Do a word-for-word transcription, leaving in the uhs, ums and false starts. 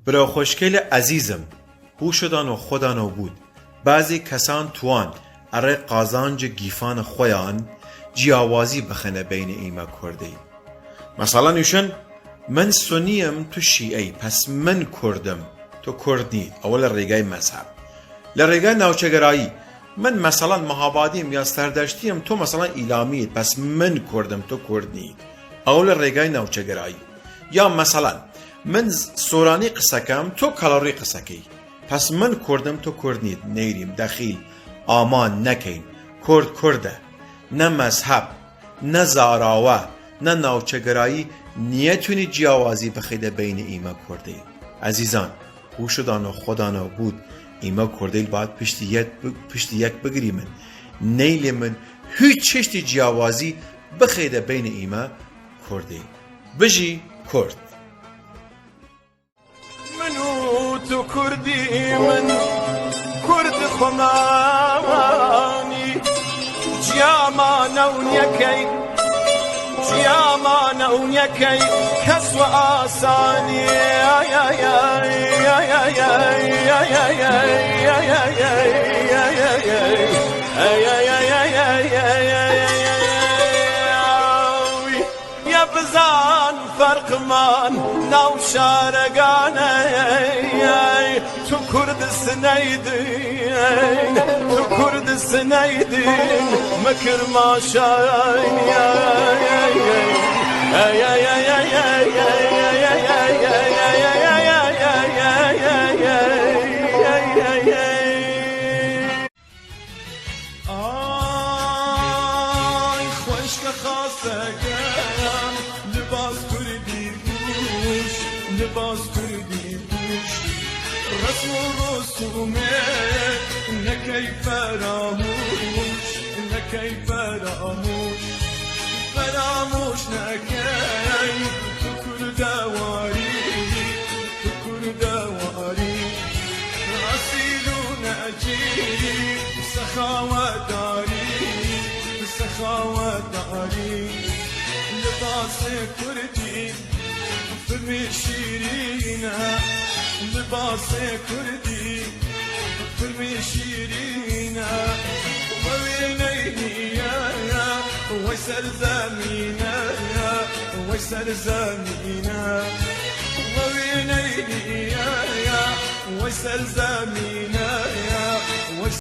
برا خوەشکەیل ئەزیزم، هووشدان و خوەدانەو بوود، بازێگ کەسان توان ئەڕێ قازانج گیفان خوەیان جیاوازی بخەێنە بەین ئیمە کوردەیل. مەسەڵەن ئویشن، من سونییم تو شیعەی، پەس من کوردم تو کورد نیت. ئەوە لە ڕێگای مەزهەب. لە ڕێگای ناوچەگەرایی، من مەسەڵەن مەهابادیم یا سەردەشتیم تو مەسەڵەن ئیلامیت، پەس من کوردم تو کورد نیت. ئەوە لە ڕێگای ناوچەگەرایی. یا مەسەڵەن، من سۆرانی قسەکەم تو کەڵەڕوی قسەکەی، پەس من کوردم تو کورد نیت. نەیریم دەخیل ئامان نەکەین. کورد کوردە. نە مەزهەب، نە زاراوە، نە ناوچەگەرایی نیەتونی جیاوازی بخەیدە بەین ئیمە کوردەیل. ئەزیزان، هووشدان و خوەدانەو بوود، ئیمە کوردەیل باید پشتی یەک ب-، پشتی یەک بگریمن. نەیلیمن هویچ چشتی جیاوازی بخەیدە بەین ئیمە کوردەیل. بژی کورد! من و تو کوردیمن، کورد خوەمانی، جیامانەو نیەکەی، جیامانەو نیەکەی کەس وە ئاسانی. یە بزان فەرقمان ناو شارەگانەی، تو کورد سنەیدین، تو کورد سنەیدین، مکرماشاین. ئای خوەشکە خاسەگەم، لباس کوردی پوش، لباس کوردی پوش، رەسم و رسومێ نەکەی فەراموش، نەکەی فەراموش، فەراموش نەکەی تو کوردەواری، تو کوردەواری، ئەسیل و نەجی، سەخاوەتداری، سەخاوەتداری، لباس کوردی فرمی شیرینە، لباس کوردی فرمی شیرینە، وەوێنەی نییە وەی سەرزەمینە، وەی سەرزەمینە، وەوێنەی نییە وەی سەرزەمینە.